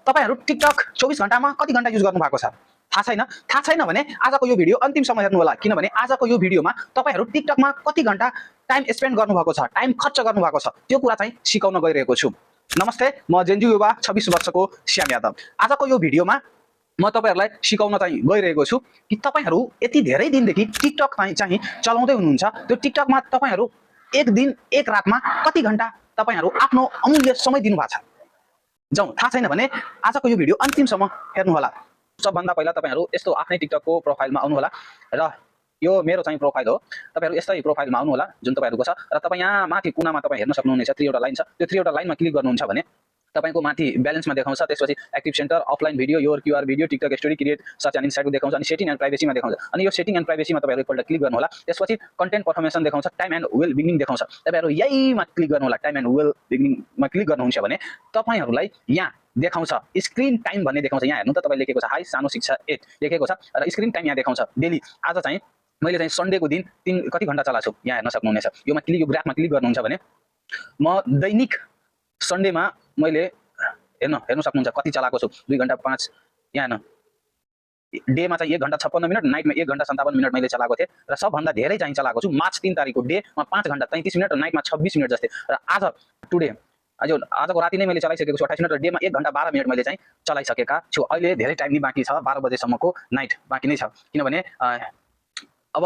तपाईहरु टिकटक 24 घण्टामा कति घण्टा युज गर्नु भएको छ थाहा छैन भने आजको यो भिडियो अन्तिमसम्म हेर्नु होला किनभने आजको यो भिडियोमा तपाईहरु टिकटकमा कति घण्टा टाइम स्पेन्ड गर्नु भएको छ टाइम खर्च गर्नु भएको छ त्यो कुरा चाहिँ सिकाउन गइरहेको छु। नमस्ते, म जेन्जु युवा 26 वर्षको श्याम यादव। आजको यो भिडियोमा म तपाईहरुलाई सिकाउन चाहिँ गइरहेको छु कि तपाईहरु यति धेरै दिनदेखि टिकटक चाहिँ चलाउँदै हुनुहुन्छ। त्यो टिकटकमा तपाईहरु एक दिन एक रातमा कति घण्टा तपाईहरु आफ्नो अमूल्य समय दिनु भएको छ। जाउँ, थाहा छैन भने आजको यो भिडियो अन्तिमसम्म हेर्नु होला। सबभन्दा पहिला तपाईहरु यस्तो आफ्नै टिकटकको प्रोफाइलमा आउनु होला र यो मेरो चाहिँ प्रोफाइल हो। तपाईहरु यस्तै प्रोफाइलमा आउनु होला जुन तपाईहरुको छ र तपाई यहाँ माथि कुनामा तपाई हेर्न सक्नुहुनेछ 3 वटा लाइन छ। त्यो 3 वटा लाइनमा क्लिक गर्नुहुन्छ भने तपाईको माथि ब्यालेन्समा देखाउँछ, त्यसपछि active centre, offline video, your QR video, TikTok story, create search and इनसाइटको देखाउँछ अनि सेटिङ एन्ड प्राइभेसीमा देखाउँछ। अनि यो सेटिङ एन्ड प्राइभेसीमा तपाईहरु एकपल्ट क्लिक गर्नु होला। त्यसपछि कन्टेन्ट परफर्मेसन देखाउँछ, टाइम एन्ड वेल बिगिनिङ देखाउँछ। तपाईहरु यहीमा क्लिक गर्नु होला। टाइम एन्ड वेल बिगिनिङमा क्लिक गर्नुहुन्छ भने तपाईहरुलाई यहाँ देखाउँछ स्क्रिन टाइम भन्ने देखाउँछ। यहाँ हेर्नु त तपाईले लेखेको छ हाई सानो शिक्षा 8 लेखेको छ र स्क्रिन टाइम यहाँ देखाउँछ डेली। आज चाहिँ मैले चाहिँ सन्डेको दिन कति घण्टा चलाएको छु यहाँ हेर्न सक्नुहुनेछ। योमा क्लिक यो ग्राफमा क्लिक गर्नुहुन्छ भने म दैनिक सन्डेमा मैले हेर्न सक्नुहुन्छ कति चलाएको छु 2 घण्टा 5 यहाँ हेर्न। डेमा चाहिँ 1 घण्टा 56 मिनट, नाइटमा 1 घण्टा 57 मिनट मैले चलाएको थिएँ र सबभन्दा धेरै चाहिँ चलाएको छु मार्च 3 तारिकको डेमा 5 घण्टा 33 मिनट र नाइटमा 26 मिनट जस्तै। र आजको राति नै मैले चलाइसकेको छु 28 मिनट र डेमा 1 घण्टा 12 मिनट मैले चाहिँ चलाइसकेका छु। अहिले धेरै टाइम नै बाँकी छ, 12 बजेसम्मको नाइट बाँकी नै छ। किनभने अब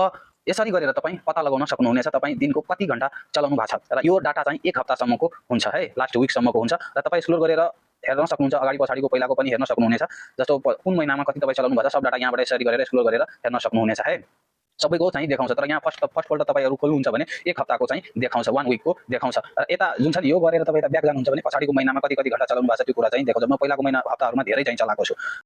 यसरी गरेर तपाईँ पत्ता लगाउन सक्नुहुनेछ तपाईँ दिनको कति घण्टा चलाउनु भएको छ। र यो डाटा चाहिँ 1 हप्तासम्मको हुन्छ है, लास्ट विकसम्मको हुन्छ र तपाईँ एक्सप्लोर गरेर हेर्न सक्नुहुन्छ। अगाडि पछाडिको पहिलाको पनि हेर्न सक्नुहुनेछ। जस्तो कुन महिनामा कति तपाईँ चलाउनु भएको छ सब डाटा यहाँबाट यसरी गरेर एक्सप्लोर गरेर हेर्न सक्नुहुनेछ है। सबैको चाहिँ देखाउँछ तर यहाँ फर्स्टपल्ट तपाईहरु खोल्नुहुन्छ भने 1 हप्ताको चाहिँ देखाउँछ, 1 विकको देखाउँछ। र यता जुन छ नि यो गरेर तपाई यता ब्याक जानुहुन्छ भने पछाडिको महिनामा कति घण्टा चलाउनु भएको छ त्यो कुरा चाहिँ देखाउँछ। म पहिलाको महिना हप्ताहरुमा धेरै चाहिँ चलाएको छु।